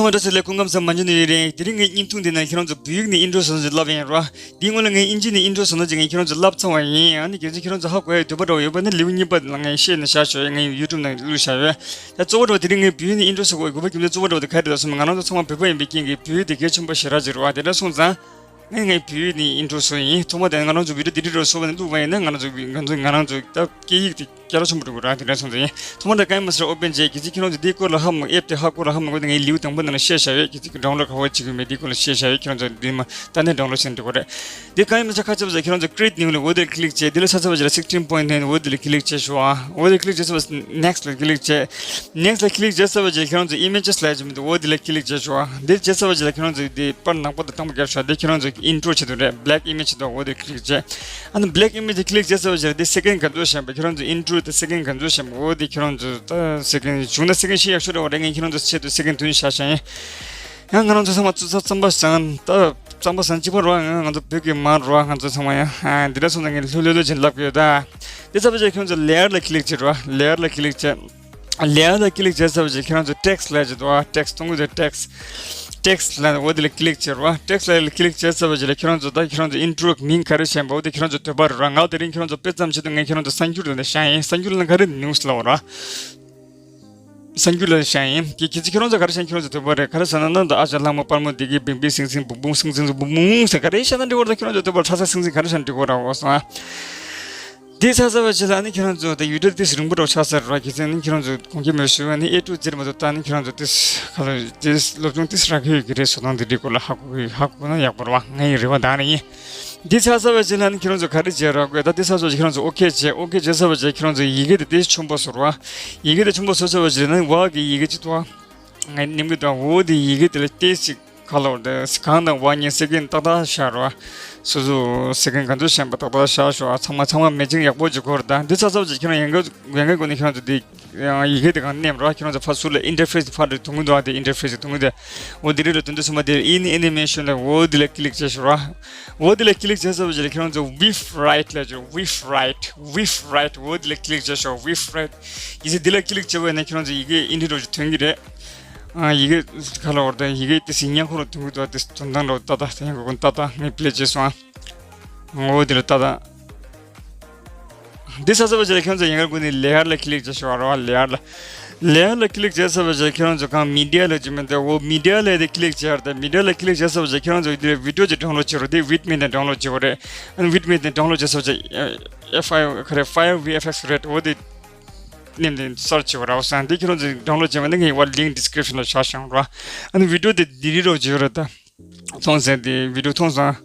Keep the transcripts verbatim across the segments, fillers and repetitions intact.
ཨོ་བཀྲ་ཤིས་བདེ་ལེགས། སྐུ་ཁམས་བཟང་། མ་འཇོན་ནི་ཡོད་རེད། དེ་རིང་ངའི་བརྙན་ཐུང་འདི་ནང་ཁྱེད་རང་ཚོ་བོད་ཡིག་ནས་ཨིན་ཊྲོ་བཟོ་ཚུལ་བསླབ་ཡིན་རོ། འདིའི་སྔོན་ལ་ངས་ཨིན་ཇི་ནས་ཨིན་ཊྲོ་བཟོ་ན་ཅིག་ངས་ཁྱེད་རང་ཚོ་བསླབ་ཚར་བ་ཡིན། ཨ་ནི་གལ་སྲིད་ཁྱེད་རང་ཚོ་ཧ་གོ་ཡ་འདོད་པ་འདྲ་བོ་ཡོད་པ་ན་ལེའུ་གཉིས་པ་ལ་ངས་བཤད་ནས་བཞག་ཆོག་ཡ། ངས་ཡུ་ཊུབ་ནང་བླུགས་བཞག་ཡོད། ད་གཙོ་བོ་འདྲ་བོ་དེ་རིང་ངས་བོད་ཡིག་ནས་ཨིན་ཊྲོ་བཟོ་དགོས་དགོས་པ་རྒྱུ་མཚན་གཙོ་བོ་འདྲ་བོ་དེ་ག་རེ་རེད་ཟེར་ན། ང་རང་ཚོ་ཚང་མ་བོད་པ་ཡིན་པའི་རྐྱེན་གྱིས་བོད་ཡིག་དེ་གལ་ཆེན་པོ་ཞེ་དྲག་ཅིག་རེད་བ། དེ་འདྲ་སོང་ཙང་། ངས་ངས་བོད་ཡིག་ནས་ཨིན་ཊྲོ་བཟོ་ཡིན། ཐོག་མ་དེ་ང་རང་ཚོ་བི་ཌིའོ་དེ་འདྲ་བཟོ་བ་ནས་བླུགས་པ་ཡིན་ན། ང་རང་ཚོ་ང་ཚོ་ང་རང་ཚོ་ད་སྐད་ཡིག་དེ་སྐད་གྲགས་ཆེན་པོ་འགྲོ་གི་རེད། དེ་འདྲ་སོང་ཙང་ཡིན། ཐོག་མ་དེ་ཀའིན་མ་སི་ཊར་ཨོ་པན་བྱས། གལ་སྲིད་ཁྱེད་རང་ཚོ་འདིའི་སྐོར་ལ་ཧ་མ་གོ། ཨེབ་དེ་ཧ་གོ་ལ་ཧ་མ་གོ་ན་ངས་ལེའུ་དང་པོ་ནང་ལ་བཤད་བཞག་ཡོད། གལ་སྲིད་ཌའུན་ལོཌ་ག་པར་བྱེད་ཀྱི་མེད། འདིའི་སྐོར་ལ་བཤད་བཞག་ཡོད། ཁྱེད་རང་ཚོ་འདི་མ་ད་ནས་ཌའུན་ལོཌ་བྱས་ན་འགྲིག་གི་རེད། འདི་ཀའིན་མ་སི་ཊར་ཁ་ཆེ་བ་ཟེར། ཁྱེད་རང་ཚོ་ཀི་རི་ཨེ་ཊི་ནིའུ་ལ་འོ་དེ་ལ་ཀི་ལིག་བྱས། འདི་ལ་ས་ཆ་བ་ཅིག་ལ་སིག་སི་ཊིན་པོ་ཡིན་ཊི་ནའིན་འོ་དེ་ལ་ཀི་ལིག་བྱས་ཤོག་ཨ། འོ་དེ་ལ་ཀི་ལིག་བྱས་ཚར་བ་ནེག་སི་ཊི་ལ་ཀི་ལིག་བྱས། ནེག་སི་ཊི་ལ་ཀི་ལིག་བྱས་ཚར་བ་ཅིག་ཁྱེད་རང་ཚོ་ཨི་མེ་ཇི་སི་ལབ་ཡ་ཅིག་མི་འདུག་འོ་དེ་ལ་ཀི་ལིག་བྱས་ཤོག་ཨ། འདི་བྱས་ཚར་བ་ཅིག་ལ་ཁྱེད་རང་ཚོ་འདི་པར་ནག་པོ་དང་སྟོང་པ་བརྒྱབ་ཤོག་འདི་ཁྱེད་རང་ཚོ་ཨིན་ཊྲོ་བྱེད་དུ་རེད། བྷེ་ལེག་ཨི་མེ་ཇི་འདུག་འོ་དེ་ལ་ཀི་ལིག་བྱས། ཨ་ནི་བྷེ་ལེག་ཨི་མེ་ཇི་ལ་ཀི་ལིག་བྱས་ཚར་བ་ཅིག་ལ་འདི་སེ་ཀེན་ག་ཚོད་བཞག་པ། ཁྱེད་རང་ཚོ་ཨིན་ཊྲོ་དེ་སེ་ཀེན་ག་ཚོད་བཞག་པ། འོ་དེ་ཁྱེད་རང་ཚོ་ད་སེ་ཀེན་བྱུང་ན་སེ་ཀེན་བཞི་ཡག་ཤོས་རེད་བ། རེད། ངས་ཁྱེད་རང་ཚོ་ཆེད་དུ་སེ་ཀེན་བདུན་བཞག་བཞག་ཡིན། ཡང་ང་རང་ཚོ་ཚང་མ་ཚུར་རྩམ་པ་བཟང་ད། རྩམ་པ་བཟང་གཅིག་པ་རོ། ང་ང་ཚོ་བོད་ཀྱི་མ་རོ། ང་ཚོ་ཚང་མ་ཡང་ཨ་འདི་འདྲ་སོང་ཙང་ངས་ལྷོད་ལྷོད་ལྷོད་ཅིག་ལབ་ཀྱི་ཡོད་ད། འདི་ཚར་བ་ཅིག་ཁྱོད་ཚོ་ལེ་ཡར་ལ་ཀི་ལིག་བྱེད་རོ། ལེ་ཡར་ལ་ཀི་ལིག་བྱེད། ལེ་ཡར་ལ་ཀི་ལིག་བྱས་ཚར་བ་ཅིག་ཁྱེད་རང་ཚོ་ཊེག་སི་ལབ་ཀྱི་འདུག་ཨ། ཊེག་སི་གཏོང་གི་འདུག་ཊེག་སི། ཊེག་སི་ལབ་འོ་འདི་ལ་ཀི་ལིག་བྱེད་རོ། ཊེག་སི་ལ་ཀི་ལིག་བྱས་ཚར་བ་ཅིག་ལ་ཁྱེད་རང་ཚོ་ད་ཁྱེད་རང་ཚོ་ཨིན་ཊྲོ་མིང་ག་རེ་བྱས་པ་འོ་དེ་ཁྱེད་རང་ཚོ་འདོད་པ་རེད་རོ། ང་དེ་རིང་ཁྱེད་རང་ཚོ་དཔེ་ཙམ་ཆེད་དུ་ངས་ཁྱེད་རང་ཚོ་གསར་འགྱུར་ལ་བཤད་ཡིན། གསར་འགྱུར་ལ་ག་རེ་ནིའུ་སི་ལབ་རོ། གསར་འགྱུར་ལ་བཤད་ཡིན། དེ་གལ་སྲིད་ཁྱེད་རང་ཚོ་ག་རེ་བཤད། ཁྱེད་རང་ཚོ་འདོད་པ་རེད། ག་རེ་ཟེར་ན་ནང་དུ་ཨ་ཅག་ལྷ་མོ་དཔལ་མོ་བདེ་སྐྱིད་བིང་བིང་སིང་སིང་བུང་བུང་སིང་སིང་བུང་བུང་ཟེར་ག་རེ་བཤད་ན་འགྲིག་གི་རེད། ད་ཁྱེད་རང་ཚོ་འདོད་པ་ཁྲ་ས་སིང་སིང་ག་རེ་བཤད་ན་འགྲིག་གི་རེད། འོ་སོང་ཨ། དེ་ཚར་ཚར་བ་ཅིག་ལ་ཨ་ནི་ཁྱེད་རང་ཚོ་ད་ཡུ་ཊུབ་ཏིས་རིང་པོ་འགྲོ་ཆགས་ཚར་ར། གལ་སྲིད་ཨ་ནི་ཁྱེད་རང་ཚོ་དགོངས་འགལ་མེད་ཞུ། ཨ་ནི་ཨེ་ཊུ་ཛེཌ་མ་གཏོགས་ད་ཨ་ནི་ཁྱེད་རང་ཚོ་ཏིས་ག་ལ་ཏིས་སློབ་སྦྱོང་ཏིས་རག་གི་ཡོད་ཀྱི་རེད་བཟོ་སྟངས་དེ་འགྲིག་གི་རེད། ཧ་གོ་ཧ་གོ་ན་ཡག་པོ་རེད་བ། ངའི་རེ་བ་ད་ནི་ཡིན། འདི་ཆགས་ཚར་བ་ཅིག་ལ་ནི་ཁྱེད་རང་ཚོ་ག་རེ་བྱས་རོགས་དགོས། ད་འདི་ཚར་ཚར་བ་ཅིག་ཁྱེད་རང་ཚོ་ཨོ་ཁེ་བྱས། ཨོ་ཁེ་བྱས་ཚར་བ་ཅིག་ཁྱེད་རང་ཚོ་ཡི་གེ་དེ་དེ་ཆུང་པོ་བཟོ་རོགས། ཡི་གེ་དེ་ཆུང་པོ་བཟོས་ཚར་བ་ཅིག་ནི་བ་གི་ཡི་གེ་ཅིག་ཏུ་ང་ནིམ་གི་དང་འོ་དེ་ཡི་གེ་དེ་ལ་ཏེ་ཅིག་ག་ལོར་དེ་གང་དང་བ་གཉིས་སེ་ཀེན་ཏག་ཏག་བཞག་རོགས། སོ་སོ་སེ་ཀེན་ག་ཚོད་བཞག་པ་ཏག་ཏག་བཞག་ཤོག་ཨ། ཚང་མ་ཚང་མ་མེ་ཅིང་ཡག་པོ་ཅིག་འཁོར། ད་འདི་ཚར་ཚར་བ་ཅིག་ཁྱེད་རང་ཡན་གར་ཡན་གར་སྒོ་ནས་ཁྱེད་རང་ཚོ་དེ་ཡི་གེ་དེ་གང་མནན་རོགས། ཁྱེད་རང་ཚོ་ཕར་ཚུར་ལ་ཨིན་ཊར་ཕེ་སི་ཕར་རེ་དུང་གི་འདུག་ཨ། དེ་ཨིན་ཊར་ཕེ་སི་དུང་གི་འདུག་འོ་དེ་རེད་ལ། དོན་དུ་སོང་བ་དེ་ཨིན་ཨེ་ནི་མེ་ཤན་ལ་འོ་དེ་ལ་ཀི་ལིག་བྱས་ཤོག་ར། འོ་དེ་ལ་ཀི་ལིག་བྱས་ཚར་བ་ཅིག་ལ་ཁྱེད་རང་ཚོ་ཝིབ་རའིཊ་ལ་ཅིག་ཝིབ་རའིཊ་ཝིབ་རའིཊ་འོ་དེ་ལ་ཀི་ལིག་བྱས་ཤོག་ཝིབ་རའིཊ། ཡིན་ཚེ་འདི་ལ་ཀི་ལིག་བྱས་པ་ཡིན་ན་ཁྱེད་རང་ཚོ་ཡི་གེ་ཨིན་ཊི་རོ་ཅིག་ཐོན་གི་རེད། ཨ། ཡི་གེ་ག་ལ་བར་དུ་ཡི་གེ་དེ་སི་ཉག་ཁོ་ར་དུང་གི་འདུག་དེ་དོན་དང་འགྲོ་ཏག་ཏག་དེ་ཡང་གོ་ཏག་ཏག་ངས་པི་ལེ་བྱས་སོང་ཨ། འོ་དེ་ལ་ཏག་ཏག་འདི་ས་ས་བ་ཅིག་ལ་ཁྱོད་ཚོ་ཡན་གར་སྒོ་ནས་ལེ་ཡར་ལ་ཀི་ལིག་བྱས་ཤོག་ར་བ། ལེ་ཡར་ལ། ལེ་ཡར་ལ་ཀི་ལིག་བྱས་ས་བ་ཅིག་ཁྱོད་ཚོ་གང་མི་ཌི་ཡ་ལ་ཅི་མིན་དེ་འོ་མི་ཌི་ཡ་ལ་དེ་ཀི་ལིག་བྱས་ར། དེ་མི་ཌི་ཡ་ལ་ཀི་ལིག་བྱས་ས་བ་ཅིག་ཁྱོད་ཚོ་དེ་བི་ཌི་ཡོ་ཅིག་ཌའུན་ལོཌ་བྱེད་རོགས། དེ་ཝིད་མི་ནས་ཌའུན་ལོཌ་བྱེད་དགོས་རེད། ཨ་ནི་ཝིད་མི་ནས་ཌའུན་ལོཌ་བྱས་ས་བ་ཅིག་ཨེཕ་ཨའི་ག་རེ་ཕ་ཡར་ཝི་ཨེཕ་ཨེག་སི་རེད། འོ་དེ་ནེམ་དེ་སར་ཆི་བྱེད་རོགས་བསམ། དེ་ཁྱེད་རང་ཚོས་ཌའུན་ལོཌ་བྱེད་པ་ནི་ངའི་བར་ལིང་ཌི་སི་ཀི་རིབ་ཤན་ལ་བཞག་བཞག་རོགས། ཨ་ནི་བི་ཌི་ཡོ་དེ་ལྡི་རི་རོགས་བྱེད་རོགས་ད། མཐོང་ཟེར་དེ་བི་ཌི་ཡོ་མཐོང་སོང་།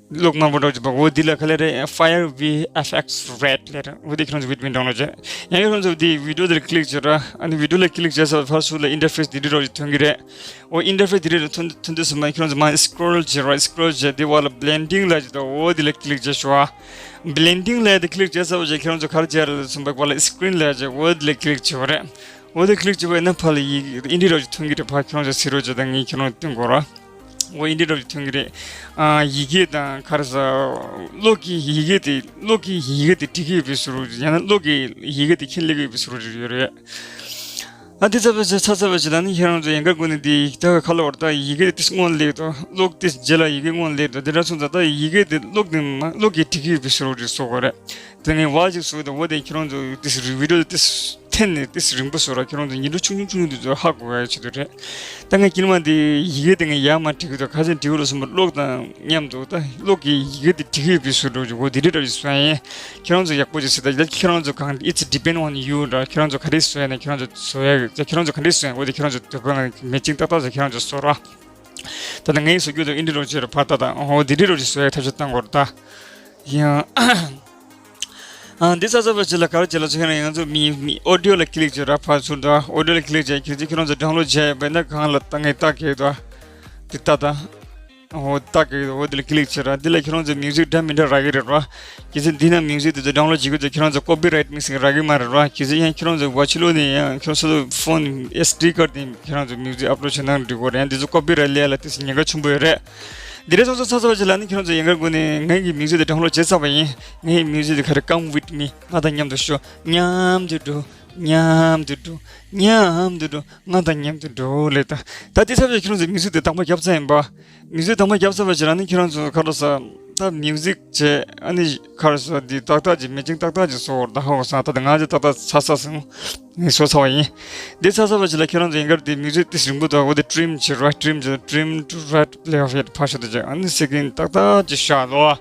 གློག་དམར་པོ་འདྲ་བོ་ཅིག་འོ་འདི་ལ་ག་ལེ་རེད། ཕ་ཡར་ཝི་ཨེཕ་ཨེག་སི་རེཌ་ལེ་རེད། འོ་དེ་ཁྱེད་རང་ཚོ་ཝིད་མི་ཌའུན་ལོཌ་བྱེད། ཡང་ཁྱེད་རང་ཚོ་དེ་བི་ཌི་ཡོ་དེར་ཀི་ལིག་བྱེད་ར། ཨ་ནི་བི་ཌི་ཡོ་ལ་ཀི་ལིག་བྱས་ས་ཕར་ཚུར་ལ་ཨིན་ཊར་ཕེ་སི་དེ་འདྲ་རོ་ཅིག་ཐོན་གི་རེད། འོ་ཨིན་ཊར་ཕེ་སི་དེ་འདྲ་རོ་ཐོན་ཐོན་དུས་ཙམ་པ་ཁྱེད་རང་ཚོ་མར་སི་ཀོ་རོལ་བྱེད་ར། སི་ཀོ་རོལ་བྱས་དེ་བར་ལ་བྷི་ལེན་ཌིང་ལབ་ཅིག་འདུག་འོ་དེ་ལ་ཀི་ལིག་བྱས་ཤོག་ཨ། བྷི་ལེན་ཌིང་ལབ་དེ་ཀི་ལིག་བྱས་ས་བ་ཅིག་ཁྱེད་རང་ཚོ་ག་རེ་བྱས་ར་ལབ་ཙམ་པ་བར་ལ་སི་ཀི་རིན་ལབ་ཅིག་འོ་དེ་ལ་ཀི་ལིག་བྱེད་པ་རེད། འོ་དེ་ཀི་ལིག་བྱས་པ་ཡིན་ན་ཕར་ལ་ཡི་ཨིན་ཌི་རོ་ཅིག་ཐོན་གི་རེད། ཕར་ཁྱེད་རང་ཚོ་སི་རོ་ཅིག་དང་ངས་ཁྱེད་རང་སྟོན་དགོས་ར། འོ་ཨིན་ཌི་རོ་ཅིག་ཐོན་གི་རེད། ཨ། ཡི་གེ་དང་ག་རེ་ཟ། གློག་གི་ཡི་གེ་དེ་གློག་གི་ཡི་གེ་དེ་འབྲི་གི་ཡོད་པའི་བཟོ་འདྲ་ཅིག་ཡང་ན་གློག་གི་ཡི་གེ་དེ་ཁྱེར་སླེབས་ཀྱི་ཡོད་པའི་བཟོ་འདྲ་ཅིག་ཡོད་རེད། ཨ་འདི་ཚ་བ་ཅིག་ཚ་ཚ་བ་ཅིག་ལ་ནི་ཁྱེད་རང་ཚོ་ཡན་གར་སྒོ་ནས་འདི་ད་ག་ལ་བར་ད་ཡི་གེ་དེ་སྔོན་སླེབས་དང་གློག་དེ་རྗེས་ལ་ཡི་གེ་སྔོན་སླེབས་དང་དེ་འདྲ་སོང་ཙང་ད་ཡི་གེ་དེ་གློག་དེ་མ་གློག་གིས་འབྲི་གི་ཡོད་པའི་བཟོ་འདྲ་ཅིག་བཟོ་དགོས་རེད། དེ་ངས་བ་ཅིག་བཟོས་དང་འོ་དེ་ཁྱེད་རང་ཚོ་དེ་བི་ཌི་ཡོ་དེ་འཐེན་ནས་དེ་རིང་པོ་བཟོ་ར། ཁྱེད་རང་ཚོ་ཉིན་གྲངས་ཆུང་ཆུང་ཆུང་ཆུང་དེ་ཚོ་ཧ་གོ་ཡ་ཆེད་དུ་རེད། ད་ངས་དཀྱིལ་མ་འདི་ཡི་གེ་དེ་ངས་ཡར་མར་འབྲི་གི་འདུག་ག་ཚོད་འབྲི་གི་རེད་ཟེར་ན་གློག་དང་མཉམ་དུ་ད་གློག་གི་ཡི་གེ་དེ་འབྲི་གི་ཡོད་པའི་བཟོ་འདྲ་ཅིག་འོ་དེ་འདྲ་འདྲ་ཞིག་བཟོ་ཡ་ཡིན། ཁྱེད་རང་ཚོ་ཡག་པོ་ཅིག་གཟིགས་དང་། ད་ཁྱེད་རང་ཚོ་གང་it's depend on you འདྲ། ཁྱེད་རང་ཚོ་ག་རེ་བཟོ་ཡ་ན་ཁྱེད་རང་ཚོ་བཟོ་ཡ། ད་ཁྱེད་རང་ཚོ་ག་རེ་བཟོ་ཡ་འོ་དེ་ཁྱེད་རང་ཚོ་འདོད་པ་ང་མེ་ཅིང་ཏག་ཏག་ཅིག་ཁྱེད་རང་ཚོ་བཟོ་རོགས། ད་ལྟ་ངས་བཟོ་རྒྱུ་དང་ཨིན་ཌི་རོ་ཅིག་རེད་ཕར་ལྟ་དང་འོ་དེ་འདྲ་རོ་ཅིག་བཟོ་ཡ་ཐབས་ཤེས་བཏང་དགོས་རེད་ད། ཡང་། ཨ། འདི་ས་ས་བ་ཅིག་ལ་ག་རེ་བྱེད་ལ་ཚོ་ཁྱེད་རང་ང་ཚོ་མི་མི་ཨོ་ཌི་ཡོ་ལ་ཀི་ལིག་བྱེད་ར། ཕར་ཚུར་དང་ཨོ་ཌི་ཡོ་ལ་ཀི་ལིག་བྱེད། ཁྱེད་ཚོ་ཁྱེད་རང་ཚོ་ཌའུན་ལོཌ་བྱས་ཡོད་པ་ཡིན་ན་གང་ལ་ལྟ་ངས་ལྟ་གི་དང་། འདི་ལྟ་དང་། འོ་ལྟ་གི་འོ་འདི་ལ་ཀི་ལིག་བྱེད་ར། འདི་ལ་ཁྱེད་རང་ཚོ་མིའུ་ཟིག་འདྲ་མི་འདྲ་རག་གི་རེད་ར། གལ་སྲིད་འདི་ན་མིའུ་ཟིག་དེ་ཚོ་ཌའུན་ལོཌ་བྱེད་དགོས་ཚེ་ཁྱེད་རང་ཚོ་ཀོ་པི་རའིཊ་མི་ཟིག་རག་གི་མ་རེད་ར། གལ་སྲིད་ཡང་ཁྱེད་རང་ཚོ་ཝ་ཆི་ལོ་ནས་ཡང་ཁྱེད་རང་ཚོ་ཕོན་ཨེསི་ཌི་ཀར་དེ་ཁྱེད་རང་ཚོ་མིའུ་ཟིག་ཨབ་ལོཌ་བྱེད་ན་འགྲིག་གི་རེད། ཡང་འདི་ཚོ་ཀོ་པི་རའིཊ་ལས་ལ་དེ་ཚོ་ཉེན་ཁ་ཆེན་པོ་ཡོད་རེད། འདི་རེད། སོང་ཙང་ཚ་ཚ་བ་ཅིག་ལ་ནི་ཁྱེད་རང་ཚོ་ཡན་གར་སྒོ་ནས་ངའི་མིའུ་ཟིག་དེ་ཌའུན་ལོཌ་བྱས་ཚར་བ་ཡིན། ངའི་མིའུ་ཟིག་དེ་ག་རེ་Come with me ང་དང་མཉམ་དུ་ཤོག་མཉམ་དུ་འགྲོ། མཉམ་དུ་འགྲོ། མཉམ་དུ་འགྲོ། ང་དང་མཉམ་དུ་འགྲོ་ལེ། ད་ད་དེ་ཚབ་ཅིག་ཁྱེད་རང་ཚོས་མིའུ་ཟིག་དེ་དང་པོ་བརྒྱབ་ཚར་ཡིན་པ། མིའུ་ཟིག་དང་པོ་བརྒྱབ་ཚར་བ་ཞིག་ལ་ནི་ཁྱེད་རང་ཚོ་ག་རེ་ཟེར། ད་མིའུ་ཟིག་བྱས་ཨ་ནི་ག་རེ་ཟེར། འདི་ཏག་ཏག་ཅིག་མེ་ཅིང་ཏག་ཏག་ཅིག་བཟོ་བར་ད་ཧ་གོ་སོང་། ད་ང་ཅིག་ཏག་ཏག་ཚར་ཚར་སོང་། ངས་བཟོ་ཚར་བ་ཡིན། འདི་ཚར་ཚར་བ་ཞིག་ལ་ཁྱེད་རང་ཚོ་ཡིན་གར་དེ་མིའུ་ཟིག་དེ་རིང་པོ་འདུག་འོ་དེ་ཊིམ་བྱེད་རོགས། ཊིམ་བྱེད། trim to right layout ཕར་ཞོག་དེ་བྱས་ཨ་ནི་སེ་ཀེན་ཏག་ཏག་ཅིག་བཞག་ལོ།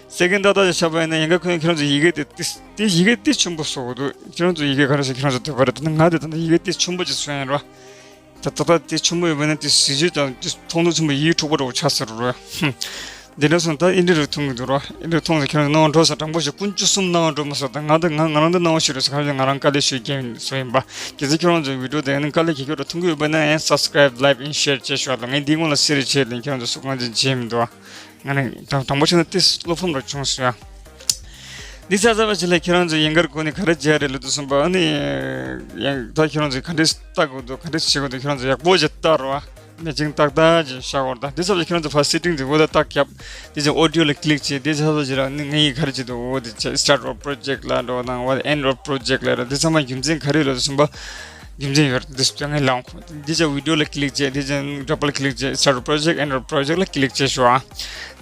སེ་ཀེན་ཏག་ཏག་ཅིག་བཞག་པ་ཡིན་ན་ཡིན་གར་ཁྱེད་རང་ཚོ་ཡི་གེ་དེ་དེ་དེ་ཡི་གེ་དེ་ཆེན་པོ་བཟོ་དགོས་འདུག་ཁྱེད་རང་ཚོ་ཡི་གེ་ག་རེ་ཟེར་ཁྱེད་རང་ཚོ་འདོད་པ་རེད། ད་ནི་ང་དེ་ད་ནི་ཡི་གེ་དེ་ཆེན་པོ་ཅིག་བཟོས་ཡིན་རོགས། ད་ཏག་ཏག་དེ་ཆེན་པོ་ཡོད་པ་ན་དེ་གཟི་བརྗིད་དང་དེ་མཐོང་ཐོས་ཆེན་པོ་ཡིད་འཕྲོག་པ་འདྲ་བོ་ཆགས་ཟེར་རོ། འདི་འདྲ་སོང་ད་ཨིན་དྲི་རུ་ཐུང་གི་འདུག་རོ། ཨིན་དྲི་མཐོང་ཚེ་ཁྱེད་རང་ཚོ་སྣང་བ་འགྲོ་ས། དྲང་པོ་ཞིག་ཀུན་སྤྱོད་གསུམ་སྣང་བ་འགྲོ་མ་སོང་། ད་ང་ད་ང་ང་རང་ད་སྣང་བ་ཞིག་རེད་ཟེར། ག་རེ་ང་རང་དཀའ་ལས་ཞུས་རྒྱུ་ཡིན་བཟོ་ཡིན་པ། གལ་སྲིད་ཁྱེད་རང་ཚོའི་བི་ཌིའོ་དེ་ནི་དཀའ་ལས་ཁྱེད་ཁྱོད་ར་མཐོང་གི་ཡོད་པ་ན་ཡང་subscribe, like and share བྱེད་ཤོག་ལ། ངས་འདི་སྔོན་ལ་སེ་རེ་བྱས་ལན་ཁྱེད་རང་ཚོ་སུ་གང་ཅི་བྱས་མི་འདུག་ང་ནི་དང་དང་པོ་ཆ་ནས་ཏིས་བློ་ཕམ་ར་བྱུང་སོང་ཡ། འདི་ཚ་ཚ་བ་ཅི་ལ་ཁྱེད་རང་ཚོ་ཡིན་གར་གོ་ནི་ག་རེ་བྱས་རེད་ལ་དུ་སོང་པ། ཨ་ནི་ཡང་ད་ཁྱེད་རང་ཚོ་ག་འདྲས་ལྟ་དགོས་འདུག་ག་འདྲས་བྱེད་དགོས་འདུག་ཁྱེད་རང་ཚོ་ཡག་པོ་ཅིག་ལྟ་རོགས། ཨ་མེ་ཅིང་ཏག་ཏག་ཅིག་བཞག་དགོས་རེད། ད་འདི་ཚ་ཚ་ཁྱེད་རང་ཚོ་ཕར་སེ་ཊིང་དེ་འོ་ད་ཏག་རྒྱབ། འདི་ཅིག་ཨོ་ཌི་ཡོ་ལ་ཀི་ལིག་བྱེད། འདི་ཚ་ཚ་ཅིག་ར་ནི་ངས་ཡིན་ག་རེ་བྱེད་འདུག་འོ་འདི་ཅིག་start of project ལ་འགྲོ་དང་འོ་end of project ལ་ར། འདི་ཚང་མ་རྒྱུ་མཚན་ག་རེ་ལ་དུ་སོང་པ། རྒྱུ་མཚན་ཡོད་རེད། འདི་ཚོ་ངས་ལའང་ཁོ་འདི་ཚོ་བི་ཌིའོ་ལ་ཀི་ལིག་བྱས། འདི་ཅིག་ཌོ་བལ་ཀི་ལིག་བྱས། start project, end of project ལ་ཀི་ལིག་བྱས་ཤོག་ཨ།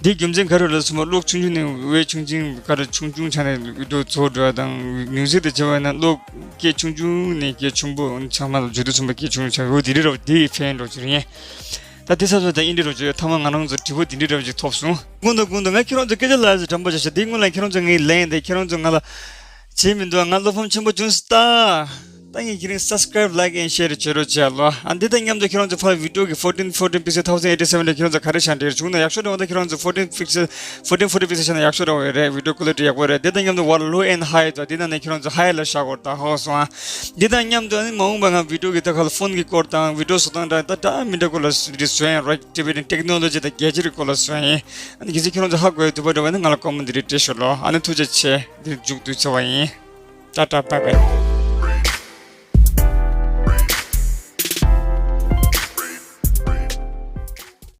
འདི་རྒྱུ་མཚན་ག་རེ་ལ་སོང་པ། གློག་ཆུང་ཆུང་ནས་ཝེབ་ཆུང་ཆུང་ག་རེ་ཆུང་ཆུང་ཆ་ནས་བི་ཌིའོ་བཟོ་འགྲོ་བ་དང་མིའུ་ཟིག་དེ་བྱས་པ་ན་གློག་སྐད་ཆུང་ཆུང་ནས་སྐད་ཆེན་པོ་ཚང་མ་ལ་བརྗོད་དུས་སོང་པ་སྐད་ཆུང་ཆུང་ཆགས་ཡོད། འདི་རེད་ར་བ། འདི་ཕན་འགྲོ་རྒྱུ་རེད། ད་དེ་ས་ས་ད་ཨིན་དྲི་རོགས་བྱོས། ཐ་མ་ང་རང་ཚོ་དྲི་བ་འདི་འདྲ་འདྲ་བ་ཅིག་ཐོབ་སོང་། དགོངས་དག་དགོངས་དག་ང་ཁྱེད་རང་ཚོ་སྐད་ཆ་ལ་ཟེར་དྲང་པོ་བྱ་བྱ། འདི་སྔོན་ལ་ཁྱེད་རང་ཚོ་ངའི་ལན་དེ་ཁྱེད་རང་ཚོ་ང་ལ་བྱེད་མི་འདུག་ང་བློ་ཕམ་ཆེན་པོ་བྱུང་སོང་ད། ད་ངས་ཁྱེད་རང་subscribe, like and share བྱེད་རོགས་བྱས་ལོ། ཨ་འདི་དང་མཉམ་དུ་ཁྱེད་རང་ཚོ་ཕར་བི་ཌིའོ་གི་fourteen, fourteen pixel, thousand eighty seven ལ་ཁྱེད་རང་ཚོ་ག་རེ་བཞག་འདྲ་བྱུང་ན་ཡག་ཤོས་འདྲ་བ། ད་ཁྱེད་རང་ཚོ་fourteen pixel, fourteen forty pixel བཞག་ན་ཡག་ཤོས་འདྲ་བ་རེད། བི་ཌིའོ་ཀོ་ལི་ཊི་ཡག་པོ་རེད། འདི་དང་མཉམ་དུ་བར་low and high དང་འདི་ནང་ནས་ཁྱེད་རང་ཚོ་high ལ་བཞག་དགོས་རེད། ད་ཧོ་སོང་ཨ། འདི་དང་མཉམ་དུ་ཨ་ནི་མ་འོངས་པ་ང་བི་ཌིའོ་གི་ད་ག་ལ་ཕོན་གི་སྐོར་དང་བི་ཌིའོ་བཟོ་སྟངས་དང་ད་འདྲ་མི་འདྲ་སྐོར་ལ་འདི་བཟོ་ཡིན་རོགས། ཊི་བི་དང་ཊེག་ནོ་ལོ་ཇི་དང་གལ་ཆེ་རིགས་སྐོར་ལ་བཟོ་ཡིན། ཨ་ནི་གལ་སྲིད་ཁྱེད་རང་ཚོ་ཧ་གོ་ཡ་འདུག་པ་འདྲ་བ་ན་ང་ལ་ཀོ་མེན་ཊི་འདི་རིགས་སྤྲད་ཤོག་ལོ། ཨ་ནི་ཐུགས་རྗེ་ཆེ། འདི་མཇུག་བསྡུ་ཚར་བ་ཡིན། ཏ་ཏ་བའི་བའི།